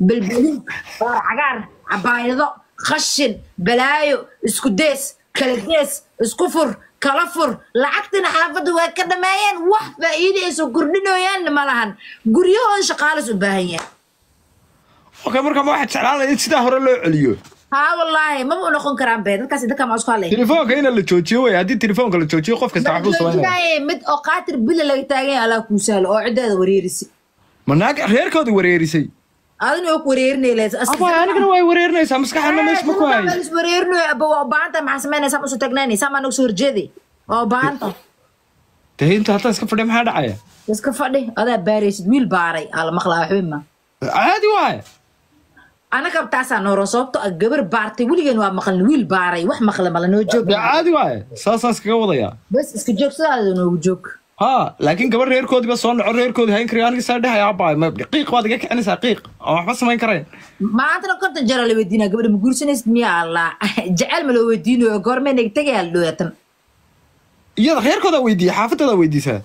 Belbelin, baar cagaar, cabaayado, qashin, balaayo, isku dees, kala dees, isku fur, kala fur. Lacagtina xaafadda waa ka dhameeyeen, wax faa'iida ay soo kordhinayaanna ma lahan. Guryahooda shaqaalis u baahan yahay. Okay, marka ma waxaad jeclaan lahayd in sidaa hore loo celiyo? Haa wallaahi, maba u noqon karaan be dadkaas, dadka ma isku hadlay. Telefoonka ina la joojiyo wey. Haddii telefoonka la joojiyo, qof kasta waxbuu samaynaya. Joojinaaye mid oo qaatir bila laga taagan yahay, Allah kuu sahlo, oo ciddeeda wareerisi. Ma naag reerkooda wareerisay? Adina oo ku wareerinay lees. Aba, anigana way wareerinaysaa, maskaxana meesha ma ku hayo. Is wareerinayo aba, waa u baahan tahay. Maxaa samaynaysaa? Usoo taagnaanaysaa maa nagu soo horjeeday? Waa u baahan tahay. Dee inta haddaan iska fadhiya, maxaa dhacaya? Iska fadhi, adaa baaraysid. Wiil baaray aa la maqlaa, waxba ma caadi waaye. Anaga taasaa nooro, sababto ah gabar baartay weligeen waa maqlin. Wiil baaray wax maqla mala noo joog. Dee caadi waaye, saasaan iskaga wadayaa. Bas iska joog, sidaada noogu joog. Ha, laakiin gabar reerkoodiiba soo noco, reerkoodii hayn karayo, aniga saa dhehaya, abbaay ma qiiq baad iga kicinaysaa, qiiq oo waxba samayn karayn. Maantana 50 jeer la weydiinaa gabadha, ma guursanaysid miya? Allah jecel ma loo weydiinayo, goormee naga tegaya la dhooyatan. Iyada reerkoodaa weydiiya, xaafadoodaa weydiisaa.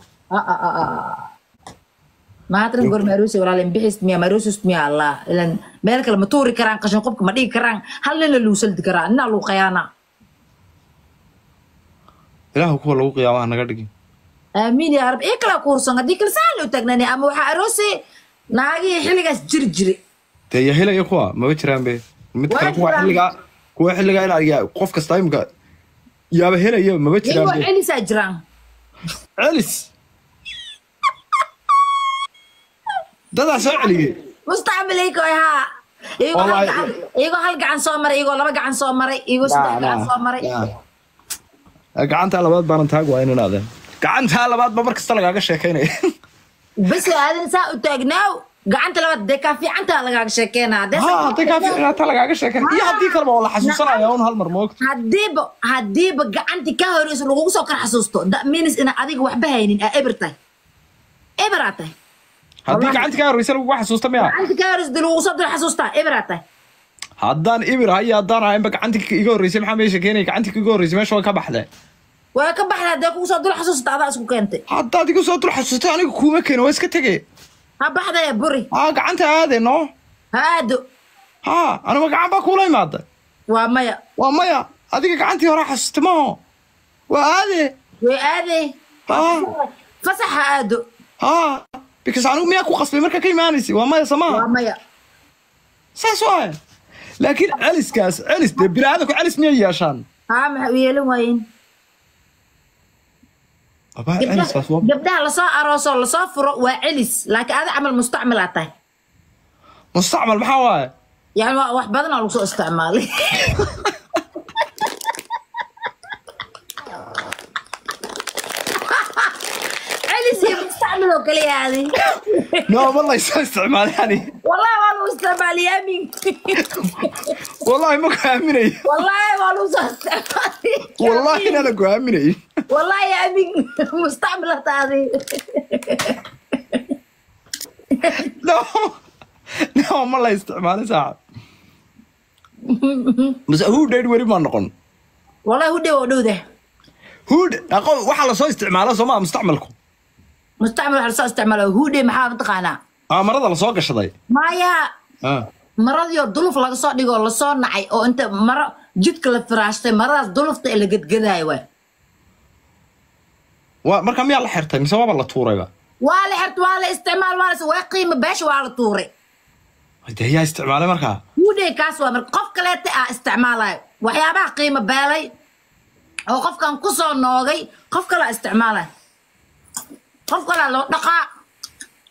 Maantana goorma aroosi walaal bixis miya, maroosis miya? Allah ilan meel kale ma tuuri karaan, qashin qubka ma dhigi karaan, hal nina lagu saldi karaa, nina lagu qayaanaa. Ilaahu kuwa lagu qiyaamaha naga dhigin. Aamiin yaa rab. Ii kala kuursan haddii kale saa loo taagnaanay, ama waxaa aroosay naagihii xilligaas jiri jiray. Dee ya helaya kuwa maba jiraan be mid Waa kale kuwa jiraan. Xilligaa kuwa xilligaa ilaa yaa qof kasta imika yaaba helaya, maba jiraan iyagoo be. Celisaa jiraan. Celis dadaa soo celiyey. Mustacmaleyko haa, iyagoo hal Wallahi. gacan, iyagoo hal gacan soo maray, iyagoo laba gacan soo maray, iyagoo saddex gacan soo maray. Gacantaa labaad baanan taag waa inan aadeen, gacantaa labaad ba mar kasta lagaaga sheekaynaya. Bas aadan saa u taagnaaw, gacanta labaad dee kaa fiicantaa lagaaga sheekeynaa. Dee ha, hadday kaa fiicnaataa lagaaga sheekaynaya, iyo haddii kaleba waa la xasuusanaya un hal mar, moogta. Haddiiba gacantii ka horeyso lagugu soo kor xasuusto, that means ina adiga waxba haynin, aa eber tahay, eberaa tahay. Haddii gacantii kaa horeysa lagugu xasuusta miya? Gacantii ka horeyso dee lagugu soo dul xasuustaa, eberaa tahay. Haddaan ibir hayo, haddaan ahaynba, gacantii iga horreysay maxaa meesha keenaya? Gacantii iga horreysay meesha waa ka baxdee. Waa ka baxda haddee kugu soo dul xasuusta, adaa isku keentay. Haddaad igu soo dul xasuustay, aniga kuuma keeno, waa iska tegey. Ha baxdaya buri. Haa, gacanta aade no. Ha aado. Ha, aniga gacan baa kuula imaada. Waa maya. Waa maya, adiga gacantii hore xasuustay maho, waa aade. Way aade. Ha. Fasax ha aado. Ha, because anigu miyaa ku qasbay markaa ka imaanaysay? Waa maya, samaha. Waa maya. Saas waay, laakiin celiskaas celis dee bini'aadanku celis miyay yeeshaan? Haa, maxay u yeelan waayeen? Abaa, celiskaas waa Gabdhaha lasoo arooso lasoo furo waa celis, laakiin ada camal mustacmal aa tahay. Mustacmal maxaa waaye? Yani waa wax badan oo lagu soo isticmaalay. Celis iyo mustacmal oo kale yaadi. No, ma laysoo isticmaalay ani. Wallahi waa lagu isticmaalay, aamin. Wallahi ma ku aaminayo. Wallahi waa lagu soo isticmaalay. Wallahi inaanan ku aaminayo. Wallahi aamin, mustacmal aa tahay. No, ma la isticmaalay saaxib, mase hudhayd weli maa noqon? Wallahi hudhe waa dhowdah. Hudh aqo waxaa lasoo isticmaala soo maa mustacmalku? Mustacmal waxa lasoo isticmaala. Hudhe maxaa mataqaanaa? Aa, marada lasoo gashaday. Maya. Ah. Maradiioo duluf laga soo dhigoo lasoo nacay, oo inta maro jidka la firaashtay, maradaas dulufta ee la gedgedaayo waay. Waa marka miyaa la xirtay mise waaba la tuurayba? Waa la xirtay, waa la isticmaal, waa la waa qiimo beesha, waa la tuuray. Dee yaa isticmaalay markaa? Hudhe kaas waa marka qof kaleeta aa isticmaalayo waxyaabaha qiimo beelay oo qofkan kusoo noogay, qof kalaa isticmaalay, qof kalaa loo dhaqaa,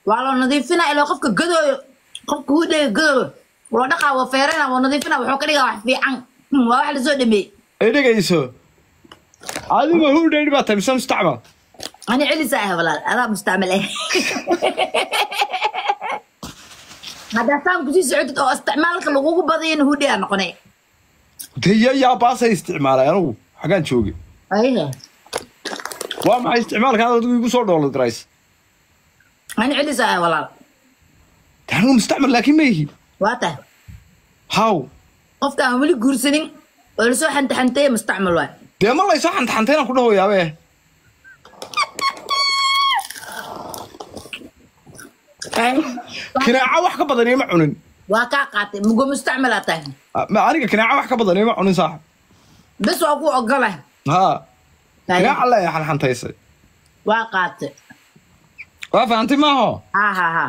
waa loo nadiifinaa, ilaa qofka gadooyo, qofka hudheega gadooyo loo dhaqaa, waa feerana, waa nadiifina, wuxuu ka dhigaa wax fiican. Waa wax lasoo dhameeyey. Ay dhegayso, adiga hudhayd baa tahay mise mustacmal? Ani celisa ah walaal, adaa mustacmal ah. Haddaa saan kusii socotid oo isticmaalka lagugu badayana, hudhe aa noqonay. Dee yaa baasay isticmaalay? Anigu xaggaan joogay? Ayhe. Waa maxay isticmaalka adigu igu soo dhoolo darays? Ani celisa ah walaal. Dee anigu mustacmal laakiin ma ihi. Waa tahay. How? Qofka aan weli guursanin oo lasoo xantaxanteeye mustacmal waay. Dee ma laysoo xantaxantayna ku dhahoyaabe. Kinaaca wax ka badan ima cunin. Waa kaa qaatay mugo mustacmalaa tahay. Ma aniga kinaaca wax ka badan ima cunin saaxib. Bes waa ku ogola. Haa, kinaaca la xanxantaysay. Waa qaatay. Waa fahantay maaho? Ha ha ha.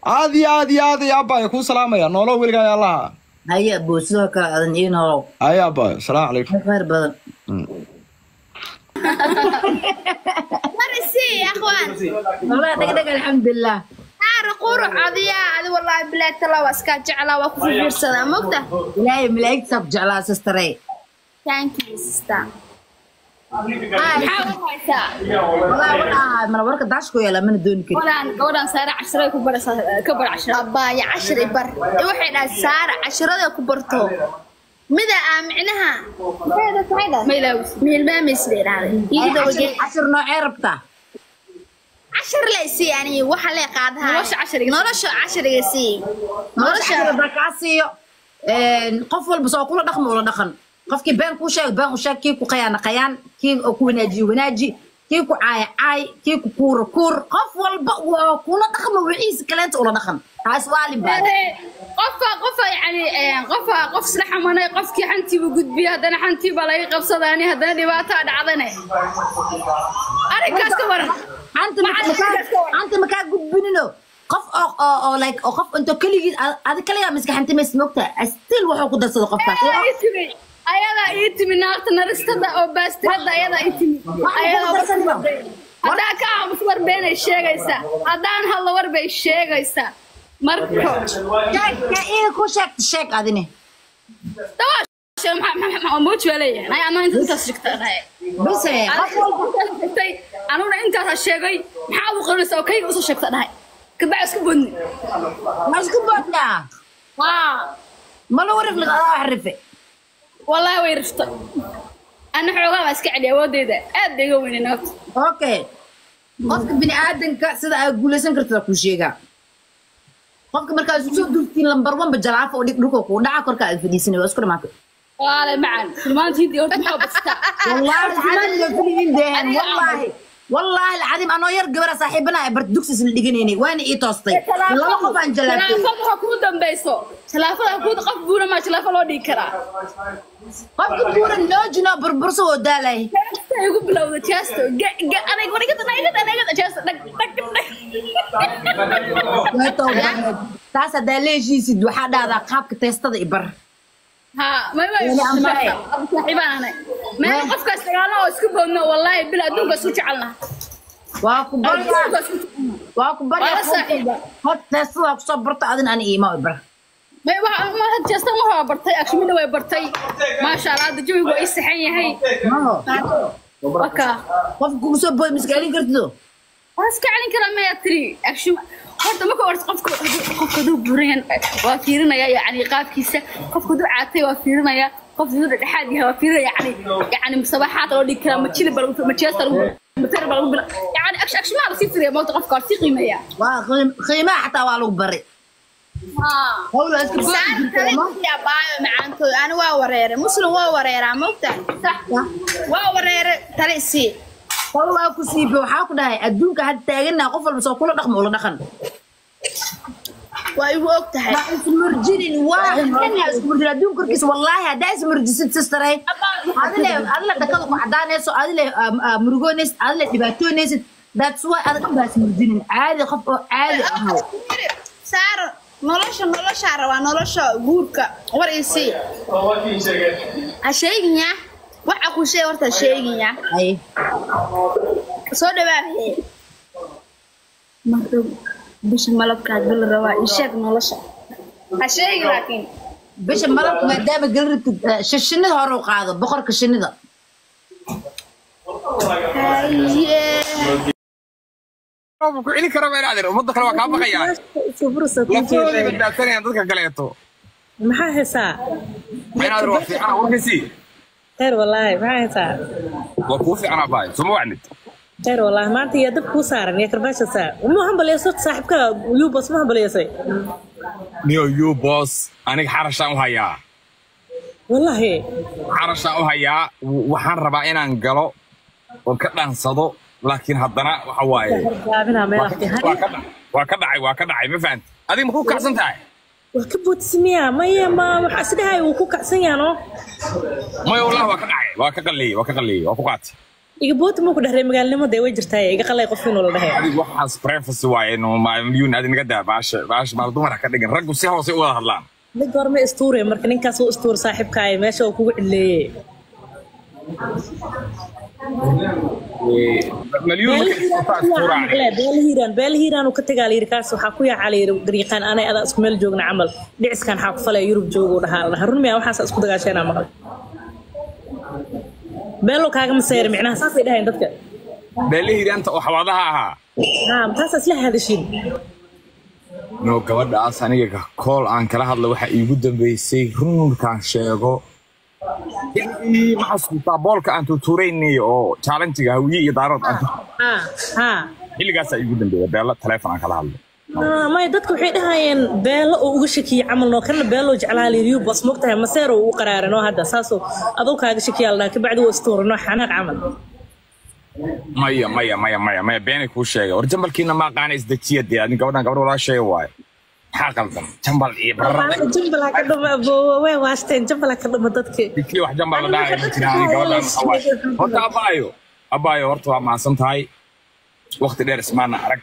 Aad iyo aad iyo aad iyo aabbaaya kuu salaamaya, noolo weligaa yaa allaha. Haye abuu, sidoo kale adan ii nolow. Haya aabbayo, asalaamu calaykum. Khayr badan. مرسي يا اخوان. Wallahi dhegdheg, alxamdulilah. Saara qurux adiya adi, wallahi bilaay tala waa iska jeclaa, waa ku fiirsadaa mogta. Ilaahay malaa'igtiisa ku jeclaa, sistaray. Thank you, sister. Maxaa u haysaa? Wallahi waxaa mana warka daashku yaala mana dooni karin. Gabadhaan, gabadhaan Saara cashiray ku baraysaa, ka bar cashira. Abbaaya, cashir i bar. Waxay dhahay Saara cashirada ku barto mida aa micnaha Ma ilaawis. Mihilmaamaysa bay dhahday iga dawage. Cashir noocee rabtaa? Cashir la isii ani waxa lee qaadahay. Nolosha cashiriga. Nolosha cashiriga sii. Nolosha nolosha baa kaa siiyo. Qof walba soo kula dhaqmo ula dhaqan. Qofkii been kuu sheeg been u sheeg, kii ku qayaana qayaan, kii oo ku wanaajiyo wanaaji, kii ku caaya caay, kii ku kuura kuur. Qof walba waa kula dhaqmo wixiisa kaleenta ula dhaqan, taas waalin baa. Qofa qofa yani qofa qof isla xamanay, qofkii xantii buu gudbiyey, haddana xantii baa laga qabsadaani, haddana dhibaataa dhacdane, arrinkaas ka waran. Anta anta makaa gudbinino qof oo like oo qof into keligii adi kaligaa miska xantimaysa mogta, still wuxuu ku darsado qofkaas. Ayadaa ii timi, ayadaa ii timi, naagta naristada oo baastirada ayadaa ii timi. Ayadaa haddaa ka aamus war beenay sheegaysaa, haddaan hadlo war bay sheegaysaa, marka sheeg ka iiga ku sheegta, sheeg adine. Mawji baa leeyahay ay ama intaas sheegtaa dhahay. Bise qof walba sheegtay, anuguna intaasa sheegay, maxaa ugu qarinaysaa oo kayga usoo sheegta dhahay, kabacdi isku boodni. Ma isku boodnaa? Waa ma lagu riflid adaa wax rife. Wallahi way riftay, ana xoogaa baa iska celiya, awoodeyda aad bay iga weynay naagta. Okay, qofka bini aadanka sida aad guulaysan kartid kuu sheegaa. Qofka markaa isku soo duuftiin lambar one ba jalaafa u dhig, dhulka kuu dhaca, korka aad fadhiisanay, waa isku dhamaatay. Waale macan maanta hindi horta maxaa bastaa. Wallahi alcadiim way kuligiin deen, wallahi wallahi alcadiim anoo yar gabara saaxiibana ay bart dugsi isla dhiganaynay, waana ii toostay laba qof aan jalaabtay. Talaafada ha kuu dambayso, talaafada ha kuu qof buura maa jalaafa loo dhigi karaa? Qofka buuran noojino burburso oo daalay. Jeesta igu bilowda, jeesto ge anayg warigada naygada naygada jeesto dhag dhag dhag. Way towbaneed. Taas haddaa la heshiisid waxaa dhahdaa qaabka teestada i bar. Ha may may. Yani anfacay. Saaxiibaan anay meel qofkaas dagaalno oo isku boodno, wallahi bil adduunka isku jecelnaha. Waa ku baryaa. Adduunka isku jecelnaha. Waa ku baryaa. Waa la saaxiiba. Horta teestada waa kusoo barto adin ani iima i bar. May waxa ma jeesta ma waa bartay, akshmina way bartay, maasha Allah, hadda jawigu waa ii saxan yahay. Maho. Waka qofka kugu soo booy miska celin kartido. Waa iska celin karaa maya tiri action horta marka horta qofka hadduu buran yahay waa fiirinaya, yacni qaabkiisa. Qofka hadduu caatay waa fiirinaya, qofka hadduu dhexdhexaad yahay waa fiirinaya, yacni musabaxaad loo dhigi karaa, ma jili ba lagu ma jeesta lagu ma tar ba lagu bila, yacni action maa lasii fiiriya moogta, qofka waa lasii qiimeeyaa. Waa qiimaha xataa waa lagu bari. Hawla iska boodi Saara jirtay, tale ma isii abaayo macaantooy, ani waa wareere, muslim waa wareeraa mogta, waa wareere, tale isii. Qol waa ku siibe, waxaa ku dhahay adduunka had taaganaa qof walba soo kula dhaqmo ula dhaqan. Waa igu og tahay. Ha ismurjinin, waa kan ha ismurjinin adduun korkiisa, wallaahi haddaa ismurjisid sistaray, adile dhakada ku cadaanayso, adile murugoonaysid, adile dhibaatoonaysid. That's why ada dhan baa ismurjinin, caadi qof oo caadi ahaw. Saara, nolosha noloshaa rabaa, nolosha guurka war isii. Ha sheegin yaa waxa ku sheeg, horta ha sheegin yaa. Hay. Soo dhawaabee. Marka bisha malabkaa gal rabaa, ii sheeg nolosha, Ha sheegin laakiin. Bisha malabka maadaama gal rabtid, shinida hore u qaado, boqorka shinida. Haye. Ku celin kara baa inaad ummadda kale waa kaa baqayaan, laftooday badbaadsanayaan dadka kaleeto. Maxaa haysaa? Ma inaad waa fiicana warkaysi. Khayr wallaahi, maxaa haysaa? Waa kuu fiicanaa baay, suma wacnid. Khayr wallaahi, maanta yaa dab kuu saaran yaa karbaasha saa ma hambaliyayso saaxiibka yubos ma hambaliyasay? Niyo yubos aniga xarashaan u hayaa. Wallaahi Xarashaan u hayaa, waxaan rabaa inaan galo oon ka dhaansado, laakiin haddana waxa waaye gaabinaa meel afti. Waa ka dhacay, waa ka dhacay, ma fahanti? Adiga ma ku kacsan tahay? Waa ka boodismiya? Maya, ma waxaa isdhahay wuu ku kacsan yahay no. Maya, wallahi waa ka dhacay, waa ka qalleeyey, waa ka qalleeyey, waa ku qaatay. Iga booti muu ku dhehray? Magaalnimo dee way jirtaa, iga qalay qof inuu la dhahay. Adiga waxaas preface waaye no milyuun, adi naga daa baasha, baasha maal dumar ha ka dhigin, raggu si hoose u wada hadlaan. Mid goorma istuure marka ninkaas uu istuur saaxiibkaaye meesha uu kugu cidleeyey? Milyuun markay isfurtaa istuuraan. Beelhiiraan, beelhiiraan uu ka tagaa la yidhi, kaas waxaa ku yaacaa la yidhi dariiqaan anay adaa isku meel joogna camal, dhiciskan xaa ku falaya Yurub jooguu dhahaa la dhahaa. Run miyaa waxaas isku dagaasheenaa maqlay? Beelow kaagama seyri micnaha, saasay dhahayn dadka. Beelihii oo xawaadaha ahaa. Haa, taasaa isla hadashiin. No, gabadhaas aniga kool aan kala hadla waxa iigu dambeysay, runkaan sheego, xilligii ma xasuustaa boolka aan tuutuuraynay oo challenge-ga Hawiye iyo Daarood aan haa haa xilligaasaa iigu dambeeya beelo taleefon aan kala hadlo. Maya, dadka waxay dhahayeen beelo oo uga shakiyey camal noo kana beelo jeclaa la yidhi, bas mogtahay maseer oo ugu qaraaray noo, hadda saasoo aduu kaaga shakiyaa la dhahaa, kabacdi wuu istuuray noo xanaaq camal. Maya, maya, maya, maya, maya, beenay kuu sheegay. War jambalkiina ma aqaana, isdejiya dee. Adin gabadhan gabadh walaasheega waaye, maxaa qaldan? Jambal iyo bararada. Jambala ka dhuma aboowo, way waashteen, jambala ka dhuma dadki. Dikii wax jambal la dhahay ma jiraan. Gabadhan waxa waaye horta abaayo, abaayo horta waa mahadsan tahay, waqti dheer ismaana arag.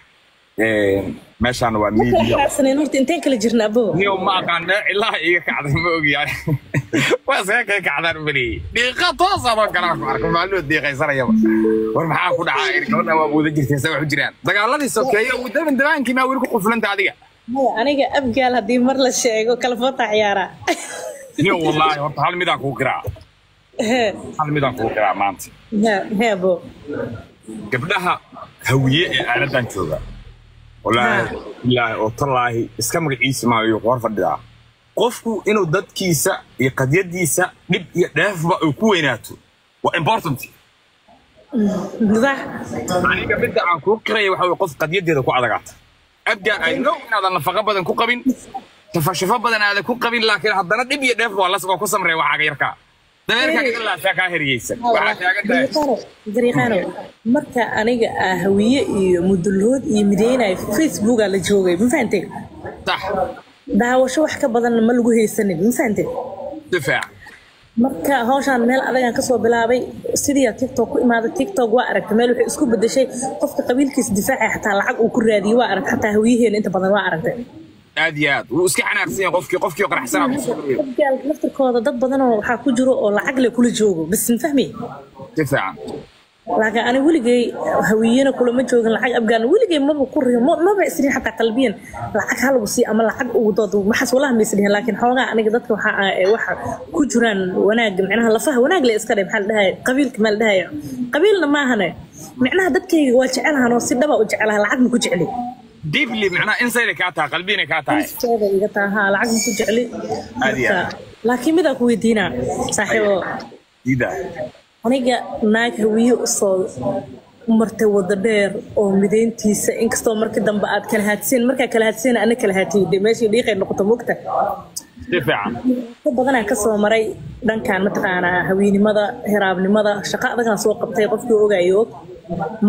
Meeshaan waa ma kala media. Xaraarsaneen horta inteen kala jirna aboowo? Niyow, ma aqaan meel cilaha iiga kacday, ma ogiyahay, waa isaga kay kacdaan maliyey dhiiqa toos adoo kalaa ku arko maaluu diiqaysanayaba. War maxaa ku dhacaa? Gabadhan waa wada jirtay, sa wax u jiraan dagaaladii sokeeye uu daban dabaankii maa weli ku quflanta adiga? Maya, aniga Abgaal haddii mar la sheego kala foota ciyaaraa. Niyow, wallaahi horta hal midaan kuu qiraa, hal midaan kuu qiraa maanta. Hee abo. Gabdhaha Hawiye ee aaladan jooga, wallaahi bilaahi oo tallaahi, iska magaciisa maayo qoor fadhidaa, qofku inuu dadkiisa iyo qadyadiisa dhib iyo dheefba uu ku weynaato waa important. Sax. Aniga midda aan kuu qiraya waxa weye qof qadyadeeda ku adagaata. Abgaa, I know inaadan nafaqo badan ku qabin, shafashafo badan aadan ku qabin, laakiin haddana dhib iyo dheef waa la waa ku samreeya. Waxaaga yarkaa dameerkaa kaga laafaa kaa heriyeysan waxaa taagan tahay. Dariiqaano, marka aniga ah Hawiye iyo Mudullood iyo mideynayo Facebooka la joogay, ma fahantay? Sax. Daawasho wax ka badan ma lagu haysanin, ma fahantay? Si fiican. Marka hawshaan meel adagaan kasoo bilaabay, sidii TikTok ku imaaday. TikTok waa aragtay meel waxay isku bedeshay, qofka qabiilkiisa difaacaya xataa lacag uu ku raadiyey waa aragtay, xataa Hawiyaheena inta badan waa aragtay. Aad iyo aad wuu iska xanaaqsan yahay qofkii, qofkii qaraxsanaa ku soo geliyo. Abgaal laftirkooda dad badanoo waxaa ku jiro oo lacag le kula joogo bas, ma fahmi? Si fiican. Laakiin ani weligay Hawiyena kulama joogin lacag, Abgaalna weligay maba ku riyo, maba isdhihin xataa qalbiyan lacag ha lagu siiyo ama lacag ugu dood, maxaas walahi ma isdhihin. Laakiin xoogaa aniga dadka waxa waxa ku jiraan wanaag, micnaha lafaha wanaag le iska dhe, maxaa la dhahay, qabiilka maa la dhahay, qabiilna maahane, micnaha dadkayga waa jecelahan oo si dhaba u jecelaha, lacag ma ku jecli. Deeply macnaha inside kaa tahay, qalbina kaa tahay. Inside iga tahay haa, lacag ma ku jecli. Aad iyo aad. Marka laakiin midaa ku weydiinaa saaxiibo. Ida. Aniga naag Hawiye usoo martay wada dheer oo mideyntiisa, inkastoo markii dambe aad kala haadseen, markaa kala haadseen ana kala haatiyey dee meeshii dhiiqay noqoto, mogta? Si fiican. Ka badanaa kasoo maray dhankan mataqaanaa hawiinimada, hiraabnimada, shaqo adagaan soo qabtay, qofkii ogayo og.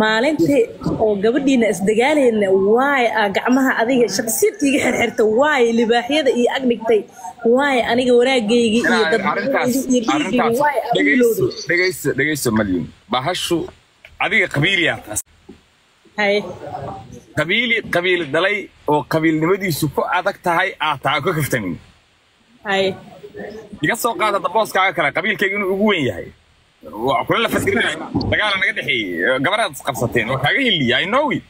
Maalintii oo gabadhiina isdagaalayna waay aa gacmaha adiga shaqsiyaed iiga xirxirta, waay libaaxyada iyo ag dhigtay, waay aniga wanaagaygii iyo arrintaas dadnimadayda iyo dhiiggayga arrintaas waay aa u dhegayso ilowday. Dhegayso, dhegayso Malyun, bahashu adiga qabiiliyaa taas. Haye. Qabiili qabiil dhalay oo qabiilnimadiisu ku adag tahay aad tahay ka kaftamin. Haye. Iga soo qaada dabooskaaga kale, qabiilkayga inuu ugu weyn yahay waa kula la fasirinayo, dagaala naga dhexeeyey, gabaraad isqabsateen, waa kaaga heliya, I know it.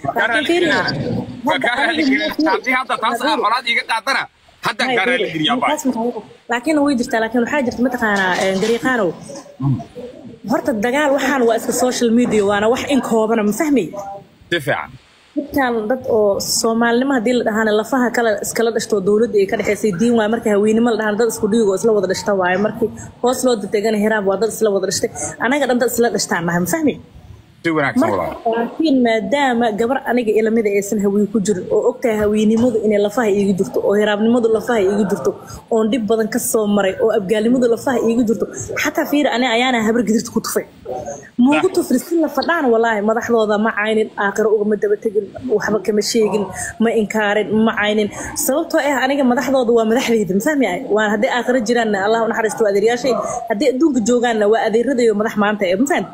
Waa kaa laakiin fiiri raali- waa hadda kaa aniga raali haddii hadda taas aa colaad iiga qaadana, haddaan kaa raali geliyaa baa. Laakiin way jirtaa, laakiin waxaa jirta mataqaanaa dariiqaanow, horta dagaal waxaan waa iska social media, waana wax in koobana, ma fahmay? Si fiican. Dadkan dad oo Soomaalinimo haddii la dhahaana lafaha kale iskala dhashto, dowladda ay ka dhexaysay diin waaye. Marka haweynimo la dhahaan dad isku dhiig oo isla wada dhashta waaye. Markii hoos loo degana hiraab waa dad isla wada dhashtay, anaga dhan dad isla dhashtaan nahay, ma fahmi? Si wanaagsan walaal. Laakiin maadaama gabar aniga ilamida aysan hawiye ku jirin oo ogtahay hawiyenimadu inay lafaha iiga jirto oo hiraabnimadu lafaha iiga jirto oon dhib badan ka soo maray oo abgaalnimadu lafaha iiga jirto, xataa fiir ani ayaana habar gidirta ku tufay, muugu tufri si la fadhaan walaahi madaxdooda ma caynin, aakhiro ugama daba tegin, waxba kama sheegin, ma inkaarin, ma caynin, sababtoo ah aniga madaxdooda waa madaxdayda, ma fahmi ay waan hadday aakhiro jiraanna Allah u naxariisto waa adeeryaashay, haddii adduunka joogaanna waa adeeradayo madax maanta ee ma fahmi.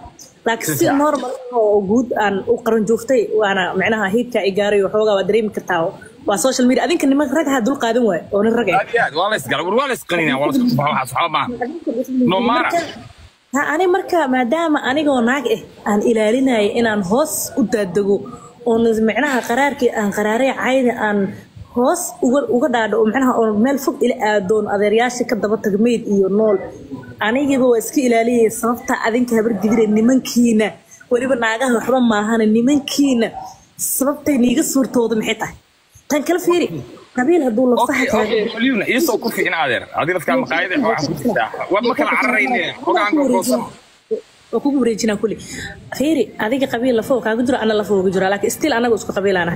Laakiin si normal oo guud aan u qaran jooftay waana micnaha hiidka ay gaaray waxoogaa waa dareemi kartaa waa social media adinka nimanka rag ha dul qaadan waayo oo nin rag ah Aad iyo aad waa la isgala, war waa la isqaninaa, waa la isku tufaa, waxaas waxba maaha. No maara. Ha ani marka maadaama anigoo naag ah aan ilaalinaya inaan hoos u daadego oon micnaha qaraarkii aan qaraaray cayda aan hoos uga dhaadho oo micnaha oon meel fog ila aadoon adeeryaasha ka daba tag meyd iyo nool anigiba waa iska ilaaliyay. Sababta adinka habar gidire nimankiina weliba naagaha waxba maahane nimankiina sababtay niiga suurtooda maxay tahay? Tan kala fiiri qabiil hadduu lafaha Okay, okay, Malyuun, iisoo ku fiicin adeer. Adiga laftaa maqaayada waxaan ku jirtaa. Waa ma kala cararayne, xogaan googoosan. Waa kugu wareejinaa kulli. Fiiri adiga qabiil lafo kaaga jiro ana lafo uga jiro, laakiin still anaga isku qabiilaana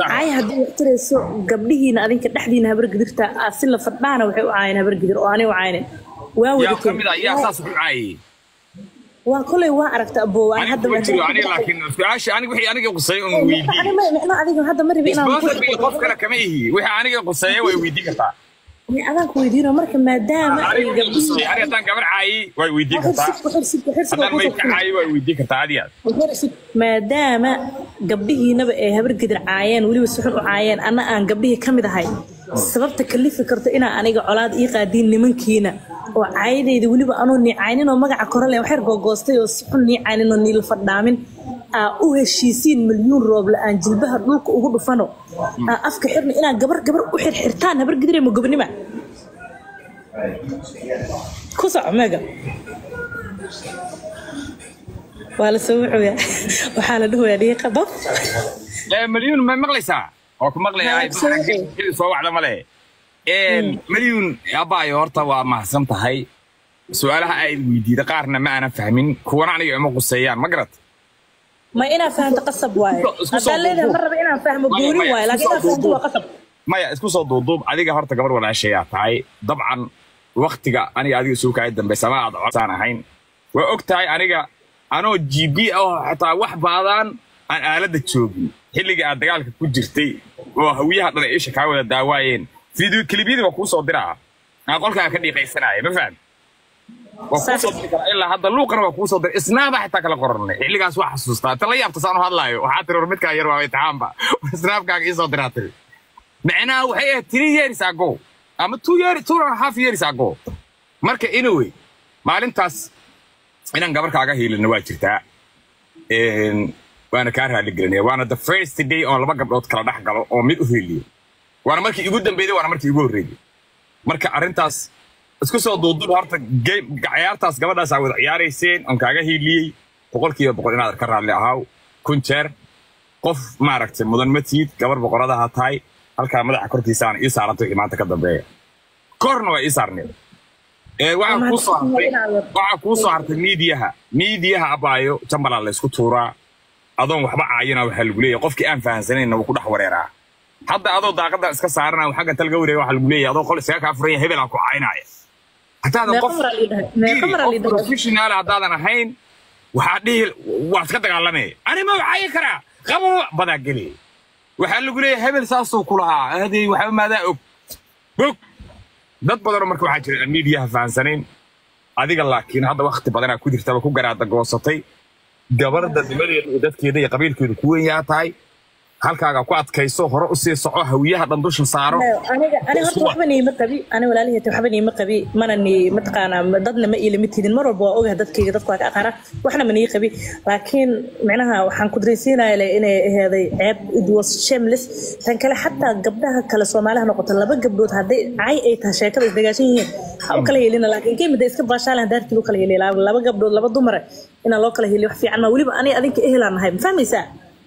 caay haddii wax tarayso gabdhihiina adinka dhexdiina habar gidirta aad si la fadhaana waxay u caayeen habar gidir oo anay u caayeen waa Yaa wadateen. ka mid ah, yaa saas u caayay. Waa kolay waa aragta aboo aan Aniga hadda kuma jiro, aniga laakiin su-aasha aniga wixii aniga quseeya un weydii. Micno adiga hadda ma rabi inaan Sponsor iyo qof kale kama ihi. Wixii aniga quseeya way weydii kartaa. Adaan ku weydiino marka maadaama ay Aniga wixii gabdhihiina quseeya, aniga haddaan gabar caayay way weydii kartaa. Haddaan maydka caayay way weydii kartaa adiga. Maadaama gabdhihiinaba ay habar gidir caayeen weliba si xun u caayeen anna aan gabdhihii ka mid ahay, sababta kalifi karto inaa aniga colaad ii qaadiin nimankiina oo caydayda weliba anoo nii caynin oo magaca kore leh waxyar googoostay oo si xun nii caynin oo niila fadhaamin aa u heshiisiin milyuun rooble aan jilbaha dhulka ugu dhufano aa afka xirno inaa gabar gabar u xirxirtaan habar gidire ma gobonima ku soco meega waa la soo wuxuyaa waxaa la dhahoyaa dhiiqa baf. Malyuun ma maqlaysaa? Waa ku maqlayaa. Haa, soo wacda male. Malyuun abaayo horta waa mahadsan tahay. Su-aalaha ay weydiida qaarna ma aanan fahmin, kuwana aniga ima quseeyaan, ma garat? Ma inaa fahanto qasab waaye Isku soo haddaan leedahay ma raba inaan fahmo Maya, gooni maya, waaye isku laakiin soo inaan fahanto waa duuduub. qasab. Maya, isku soo duuduub. Adiga horta gabar walaashayaa tahay. Dabcan waktiga aniga adiga isugu kaay dambaysa ma aad codsaan ahayn. Waa og tahay aniga anoo GB ah oo xataa wax baadaan aan aaladda joogin xilliga aad dagaalka ku jirtay oo hawiyaha dhan ay isha kaa wada daawaayeen, video clipyadii waa kuu soo diraa aan qolkaa ka dhiiqaysanaya, ma fahmi? Waa kuu soo diri karaa ilaa hadda luuqana waa kuu soo diray, isnaaba xitaa kala qoranay xilligaas waa xasuustaa. Ta la yaabta saan u hadlaayo waxaa tiri war midkaa yar waa imtixaanba snaabkaaga ii soo diraa tiri. Macnaha waxay ahayd 3 years ago ama 2 years, 2.5 years ago. Marka anyway maalintaas inaan gabar kaaga hiilino waa jirtaa. Waana kaa raaligelinaya, waana the first day oon laba gabdhood kala dhex galo oo mid u hiiliyo, waana markii igu dambeeyday, waana markii igu horreeyay. Marka arrintaas isku soo duuduub horta game ciyaartaas gabadhaas aa wada ciyaarayseen oon kaaga hiiliyey 100% inaad ka raalli ahaaw kun jeer. Qof maaragtay mudan ma tiid, gabar boqoradaha tahay, halkaa madaxa korkiisaana ii saarantay wixii maanta ka dambeeya korna waa ii saarneed. Waxaa kuu soo hartay, waxaa kuu soo hartay miidiyaha abaayo jambalaa la isku tuuraa adoon waxba caayina waxaa lagu leeyahay qofkii aan fahansanayna wuu ku dhex wareeraa. Hadda adoo daaqadan iska saarana xagga talga wareega waxaa lagu leeyahay adoo qol iskaga kaa furan yahay hebel aan ku caynaya haddaadan Meeqa qof mar aa lii dhahay? Meeqa mar aa lii qof dhahay? professional haddaadan ahayn waxaa dhihi waad iska dagaalamay ani ma caayi karaa qabo badaa geli waxaa lagu leeyahay hebel saasuu ku lahaa hadey waxba maadaa og bog dad badanoo. Marka waxaa jira aan miidiyaha fahansanayn adiga, laakiin hadda wakti badanaa ku jirtaba ku garaada goosatay gabarda nimadeeda iyo dadkeeda iyo qabiilkeedu ku weyn yaa tahay, halkaaga ku adkayso, hore usii soco, hawiyaha dhan dusha saaro. Aniga ani horta waxba niima qabi, ani walaalihii waxba niima qabi, mana ni mataqaanaa dadna ma iila mid tidin, mar walba waa ogahay dadkayga dadku waa ka aqaana, waxna ma nii qabi, laakiin micnaha waxaan ku dareensiinaya le inay aheeday ceeb, it was shameless. Tan kale xataa gabdhaha kale Soomaaliha noqoto laba gabdhood hadday cay ay tahay sheekada isdagaashan yihiin ha u kala helina, laakiin kemida iska baashaalan daartii loo kala heliya laba gabdhood laba dumar inaan loo kala heliyo wax fiican ma weliba ani adinka ehelaan nahay, ma fahmaysaa?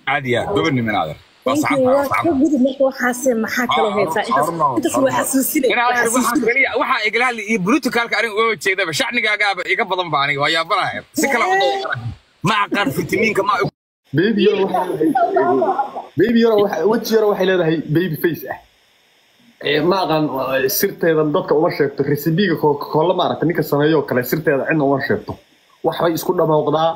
Caadi ah gobonnimo adeer waa Thank saxan you. tahay, waa Waa saxan ka gudub marka waxaase maxaa kaloo haysaa intaas intaas waa xasuusinay Inaa waa adeer waxaa xasuusinay. kaliya waxaa igala hadli iyo politicalka aniga uga jeedaba shacnigaagaaba iga badan ba aniga waa yaabanahay si kale u doon. Ma aqaan fitamiinka ma. Baby yar waxay baby yar waxa weji yar waxay leedahay baby face ah. Ma aqaan sirteeda dadka uma sheegto, recipe-ga Coca-Cola ma aragta ninka sameeyo kale, sirteeda cidna uma sheegto. Waxbay isku dhamooqdaa,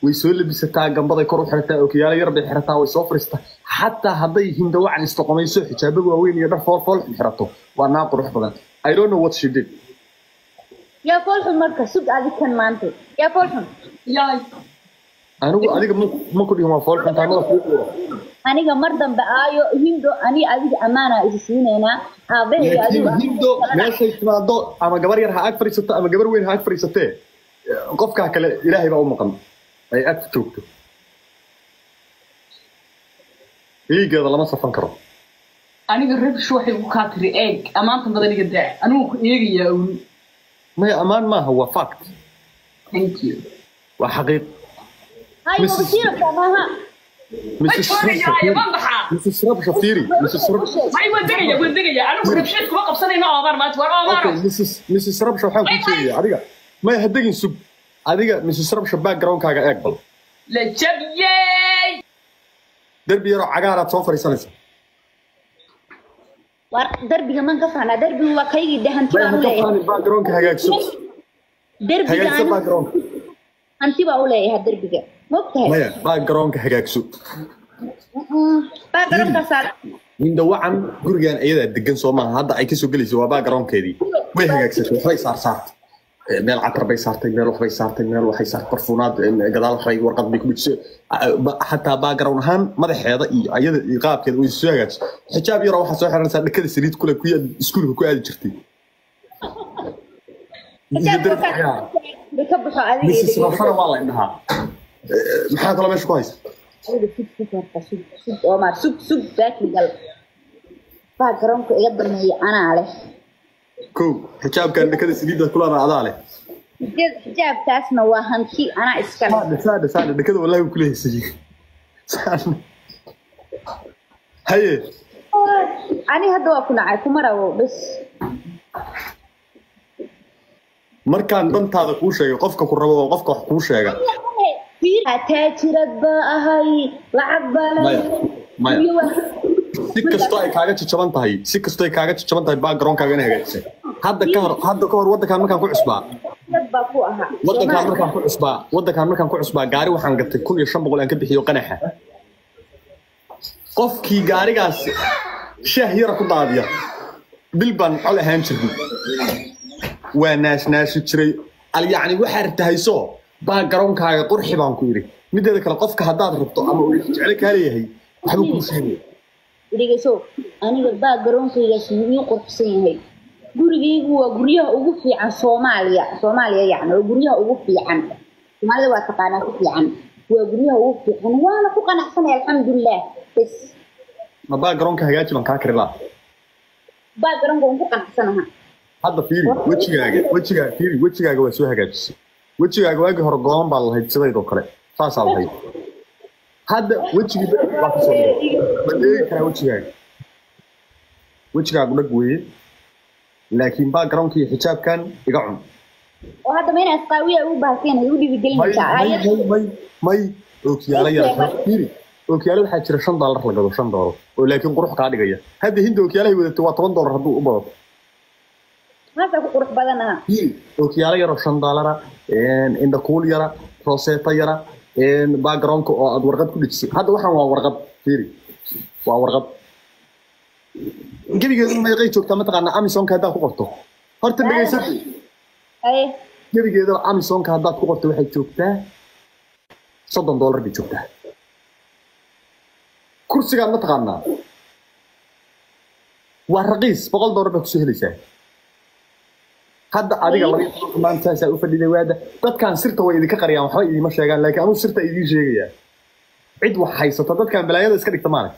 way soo labisataa, gambaday kor u xirataa, ookiyaalo yar bay xirataa, way soo fariistaa. Xataa hadday hindawacan istoqomayso, xijaabada waaweyn iyo dhar fool fool xirato, waa naa qurux badan. I don't know what she did. Yaa foolxun marka? Sug, adig kan maanta yaa foolxun? Anigu adiga ma ku dhihin waa fool xun tahay, mada kuu quuro. Aniga mar dambe aayo Hindo, ani adiga ammaana isi siinaynaa, aabahay. Laakiin adigu Hindo meeshay timaado, ama gabar yar ha ag fadhiisato ama gabar weyn ha ag fadhiisatee, qofkaa kale Ilaahay baa u maqan ay ag joogto, liigeeda lama safan karo. Aniga rabsh waxay ugu kaa tiri eeg, ammaanta badan iga daa, anigu ku eegayaa uun. Maya, ammaan maaha, waa fact. Thank you. Waa xaqiiq. Hay. Mrs. Wasiirka maaha. Ma Mrs. joogaya, ma baxaa. Mrs. Rabsha fiiri, Mrs. Rabsha. May, waan degaya, waan degaya. Anigu rabsheed kuma qabsanayno Omar maanta, war Omar. Okay, Mrs. Rabsha, waxaan kuu sheegayaa adiga, maya, ha degin, sug. Adiga Mrs. Rabsha, backgroundkaaga eeg bal. La jabiyey. Derbi yaroo cagaaraad soo fadhiisanaysa. War darbiga man ka fahnaa, darbigu waa kaygii de, hanti maya baan ha u ka leeyahay. faanin, backgroundka hagaagso. Derbiga hagaagso anigu backgroundka. Hanti baa u leeyahay derbiga, mogtahay? Maya, backgroundka hagaagso. Backgroundkaasaa. Hindawacan gurigan iyadaa degan soo maaha? Hadda ay kasoo gelayso waa backgroundkeedii. Way hagaagsatay, waxbay saarsaartay, meel catar bay saartay, meel waxbay saartay, meel waxay saartay barfuunaad, gadaal waxbay warqad bay ku dhejisay. Xataa background ahaan madaxeeda iyo ayada iyo qaabkeeda way soo hagaajisay. Xijaab yaroo waxaa soo xiranaysaa dhakada saliid kule, kuwii aad iskuulka ku aadi jirtay iyo Xijaabka derbi cagaar. ka baxo adiga. Mrs. Rafana waa la indhahaa. Maxaa kaloo meesha ku haysa? Adiga sug, sug horta, sug, sug Omar, sug, sug, baakin gal, backgroundka iga dameeya anaa leh. Kow, xijaabkan dhakada saliidda kulana adaa leh. Xijaabkaasna waa hanti anaa iska leh. Saadhe, saadhe, saadhe, dhakada wallahi wuu kula heysayey. Saadhe. Haye. Ani hadda waa ku nacay, kuma rabo bes. Markaan dantaada kuu sheegay, qofka ku rabo waa qofka wax kuu sheega. Taajirad baa ahay, lacag baa Maya, maya. Guryo Si kastoo ay kaaga jajaban tahay, si kastoo ay kaaga jajaban tahay, backgroundkaaga inay hagaajisay. Hadda ka hor waddankaan markaan ku cusbaa, dad baa ku ahaa. Waddankaan markaan ku cusbaa, gaari waxaan gatay 1500 aan ka bixiyo qanaxa. Qofkii gaarigaas shaah yara ku daadiya, bil baan col ahaan jirnay, waa naashnaashi jiray. Al yacni waxaa rabta hayso, backgroundkaaga qurxi baan ku yidhi. Mideeda kale, qofka haddaad rabto ama uu jeclo kaa leeyahay, waxba kuu sheegaya. Dhegeyso, aniga backgroundkaygaas wuu ii quruxsan yahay. Gurigaygu waa guryaha ugu fiican Soomaaliya. Soomaaliya yacni waa guryaha ugu fiican Soomaalida, waa taqaanaa, ku fiican, waa guryaha ugu fiican, waana ku qanacsanay, alxamdulilah, bes. Ma backgroundka hagaaji baan kaa kari lahaa. Backgroundka waan ku qanacsanaha. Hadda fiiri wejigaaga, wejigaaga fiiri, wejigaaga waa soo hagaajisay. Wejigaaga waagii hore gooban baa lahayd, sidaydoo kale saasaa lahayd. Hadda wejigii baa kasoo dhigay, ma eegi karaa wejigaaga? Wejigaagu dhag weeye, laakiin backgroundka iyo xijaabkan iga cun. Oo hadda ma inaa isqaawiya ugu baahseen ay u May. dhiirigelinaysaa? May. Ayad. May, may, may, ookiyaalo yar fiiri. Ookiyaalo waxaa jira $5 la gado, $5 oo laakiin qurux kaa dhigaya. Hadda Hinda ookiyaalahay wadato waa $10 hadduu u badato. Maanta ku qurux badanaha. Fiiri, ookiyaalo yaroo $5, indhakuul yara, rooseeto yara, backgroundka oo aad warqad ku dhejisay. Hadda waxaan waa warqad, fiiri, waa warqad gebigeedu. Meeqay joogtaa mataqaanaa Amazonka haddaad ku qorto? Horta dhegaysatay. Haye. Gebigeeda Amazonka haddaad ku qorto, waxay joogtaa $30 bay joogtaa. Kursigaan mataqaanaa waa raqiis, $100 baa kusoo helaysaa. Hadda adiga 12 maanta saasaa u fadhiday. Waada dadkan sirta way idinka qariyaan, waxba idiima sheegaan, laakiin anuu sirta idiin sheegayaa. Cid wax haysata dadkan balaayada iska dhigta maarag,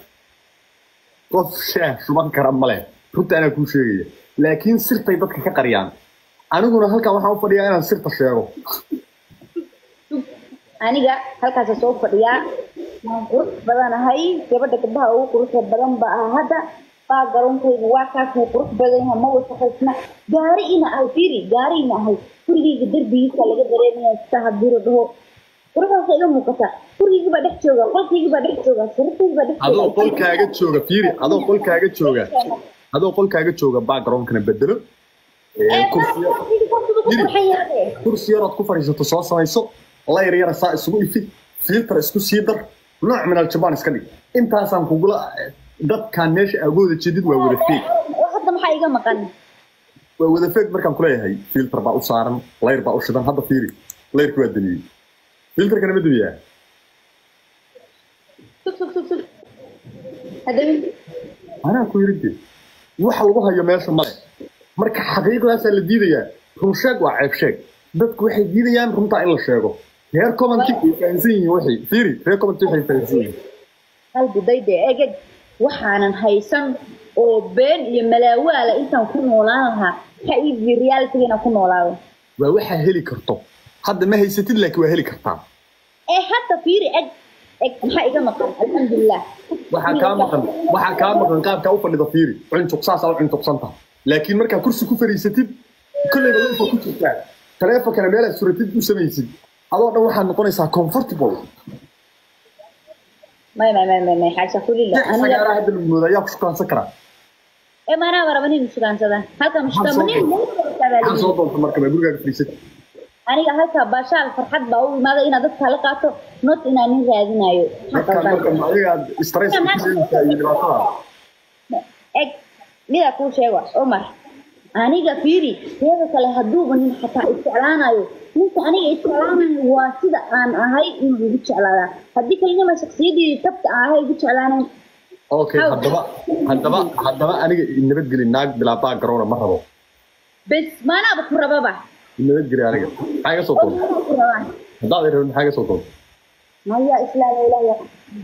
qof shaah shuban kara male, runta anaa kuu sheegaya, laakiin sirtay dadka ka qariyaan. Aniguna halkan waxaan u fadhiyaa inaan sirta sheego. Aniga halkaasa soo fadhiyaa, waan qurux badanahay, gabadha gabdhaha ugu quruxda badan ba ah. Hadda baa garoonkaygu waa kaas, wuu qurux badan yahay, ma wasakhaysna. Gaari ina ahay, fiiri, gaari ina ahay, gurigayga derbigiisa laga dareemaya sita haddii la dhaho. Quruxdaas iga muuqata. Gurigayga baa dhex jooga, qolkayga baa dhex jooga, sariirtayda baa dhex jooga. Adoo qolkaaga jooga, fiiri, adoo qolkaaga jooga, adoo qolkaaga jooga, backgroundkana bedelo. Ee, kursi qolkayga qolkiiba ku qurxan yahay. Kursi yar ood ku fadhiisato soo samayso, layr yara saa isugu ifi, filter isku sii dar, nooc min aljabaan iska dhig. Intaasaan kugula dadkaan meesha agooda jeedid waa wada fake. Hadda maxaa iga maqan? Waa wada fake markaan kuleeyahay, filter baa u saaran, layr baa u shidan. Hadda fiiri, layrki waa damiyey, filterkana ma damiyaa? Sug, sug, sug, sug. Hadda Anaa ku yiri dee, waxa lagu hayo meesha male. Marka xaqiiqdaasaa la diidayaa. Run sheeg waa ceeb sheeg. Dadku waxay diidayaan runtaa in la sheego. Reer commenti way fahansan yihiin waxay, fiiri, reer commenti waxay fahansan yihiin. Qalbi dayde, egeg, waxaanan haysan oo been iyo malaawaala intaan ku noolaan lahaa, maxaa ii diiday reality inaan ku noolaado? Waa waxaa heli karto. Hadda ma haysatid, laakiin waa heli kartaa. Ee, hadda fiiri, eg eg, maxaa iga maqan? Alxamdulilah. Waxaa kaa maqan, waxaa kaa maqan qaabkaa u fadhida. Fiiri, cuntuq saasaa u cuntuqsan tahay, laakiin markaa kursi ku fadhiisatid, kolleyba life ku jirtaa, taleefonkana meelaad suratid u samaysid, adoo dhan waxaad noqonaysaa comfortable. May, may, may, may, may, xaasha kulila. Aniga Sagaara hadda lagu moodaa, yaa ku shukaansan karaa? Ee, maanaa raba nin sugaansada halka. Maxaa soo Mashka nin maxaa soo doonta marka? Ma gurigaaga fadhiisatid? Aniga halka baashaal farxad baa u imaada inaad dadka la qaato, not inaan nin raadinayo. Maxaa marka qaldan? Marka ma adiga aad stress ku keenaysaa iyo dhibaatada? Eg, midaa kuu sheego, Cumar, aniga fiiri, teeda kale hadduuba nin xataa isjeclaanayo, ninka aniga isjeclaanayo waa sida aan ahay inuu igu jeclaadaa. Haddii kalinima shakhsiyadeedii tabta aan ahay igu jeclaanayn. Okay, haddaba aniga nabadgeli. Naag bilaa background ma rabo. Bes, maanaaba ku rababa. Nabadgeli, aniga maxaa iga soo doonta? Maanaa ku rabaa. Haddaad i rabin, maxaa iga soo doonta? Maya, islaam ilaah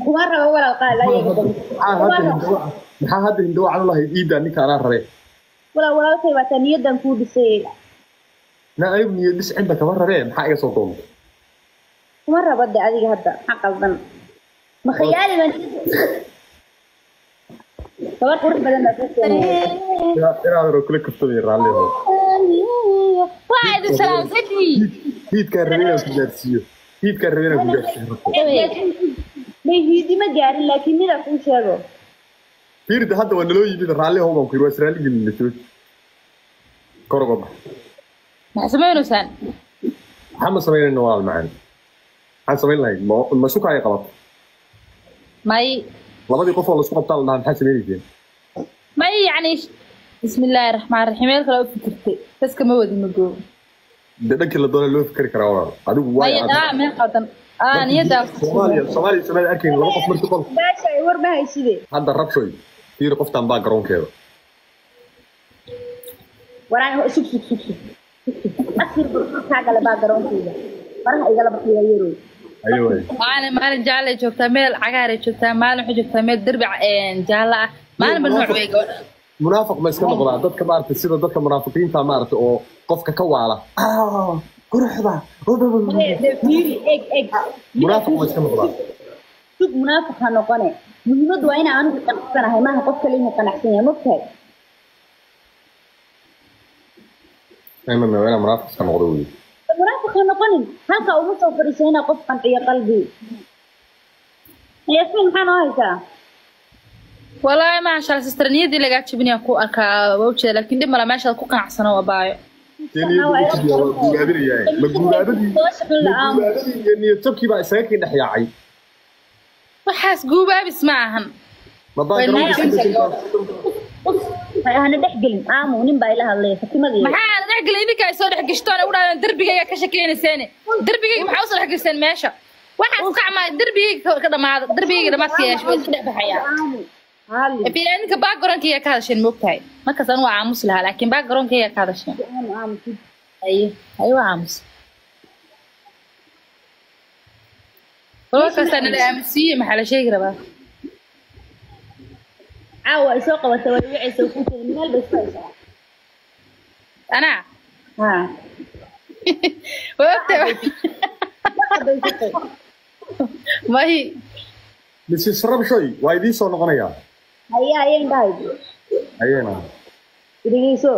kuma rabo, walaal qaal ayaga. Maxaa hadda hindawa, maxaa hadda hindawa canu lahayd? Iidaa ninka anaa rabee. Walaal, walaalkay baa taa, niyadan kuu dhisay. Na anigu niyad dhis cidda kama rabee, maxaa iga soo doonta? Kuma rabo de. Adiga hadda maxaa qaldan? Ma khiyaali baa? Gabar qurux badan baa kuu keenay. Inaad ro kula kaftamay, raalli ahow. Waa idin salaamsadii. Hiidkaa rabay inaan ku gaarsiiyo, hiidkaa rabay inaan ku gaarsiiyo rabto. May, hiidima gaarin, laakiin midaa kuu sheego. Fiirida, hadda waa naloo yimid, raalli ahow baan ku yiri, waa israali gelina, jooji, kor uga bax. Maxaa samaynaysaan? Maxaa ma samaynayna, walaal macaan? Maxaan samayn lahayd? Ma suka ay qabato? May. Labadii qof oo laisku qabtaa la dhahaa, maxaa sameynayseen? May, yacni, bismi illaahi raxmaan raxiim, meel kale u fikirtay, taska ma wadin, ma goobo. Dee dhankii la doona loo fikri karaa, walaal. Adigu may waay. Aa, meel qaldan aa niyaddaa. Soomaaliya, Soomaaliya arkayn laba qof markii qol Baasha ay war ma hayside. Hadda rabshoy, fiiri qoftan baa garoonkeeda. Waraan, sug, sug, sug, sug, asir kaa gala baa garoonkeyga faraha igala baxaya yarow. Ayo waay. Maalin maalin jaalle ay joogtaa, meel cagaar ay joogtaa, maalin waxay joogtaa meel derbi jaalle ah, maalinba nooc wey gabadha. Munaafiq ma iska noqdaa dadka maaragtay, sida dadka munaafiqiinta maaragtay oo qofka ka waala, quruxda? Fiiri, eg eg. Munaafiq ma iska noqdaa? Sug, munaafiq ha noqone. Muhiimaddu waa inaan anigu qanacsanahay, maaha qof kale inuu qanacsan yahay, mogtahay? Ma inaa munaafiq iska noqdo wey. Munaafiq ha noqonin. Halka uma soo fadhiisa inaa qof qanciyo. Qalbi, Yaasmiin, maxaa noo haysaa? Walaahi maasha Allah, sister, niyaddii lagaa jebinaya ku arkaa, waa ujeeda, laakiin dhib mala, meeshaad ku qanacsano waa baayo. See niyadda ugu jibiyaa? Waa guubaabinayaa, ma guubaabadii, ma guubaabadii iyo niyad jabkii baa isaga kii dhex yaacay? Waxaas guubaabis ma ahan. Ma baa garoonka iska dejintaa? Hana dhex gelin, aamu, nin baa ila hadlaya, fatimadii. Maxaa dhex gelay? Idinka ay soo dhex gashtoon ay u dhahdeen darbigayga ka shakeynayseen, darbigayga maxaa usoo dhex gashteen meesha? Waxaas qacmaa darbigayga ka dhamaada, darbigayga dhamaadka yeesha waa isku dhex baxayaa. Aamu hadli. Idinka backgroundkayga ka hadasheen, moogtahay, markaas anigu waa aamus lahaa, laakiin backgroundkayga ka hadasheen. Aamu, aamu. Haye haye, waa aamus. Walaalkaasaa nala aamusiiye, maxaa la sheegi rabaa? Caawa ay soo qabatay, way wicaysa ku tiri meel bay isku haysaa. Anaa ha. Waa ogtahay. Bay ku May. Mrs Rabshoy, waa idiin soo noqonayaa. Haye haye, indhahay. Ayena. Dhegeyso.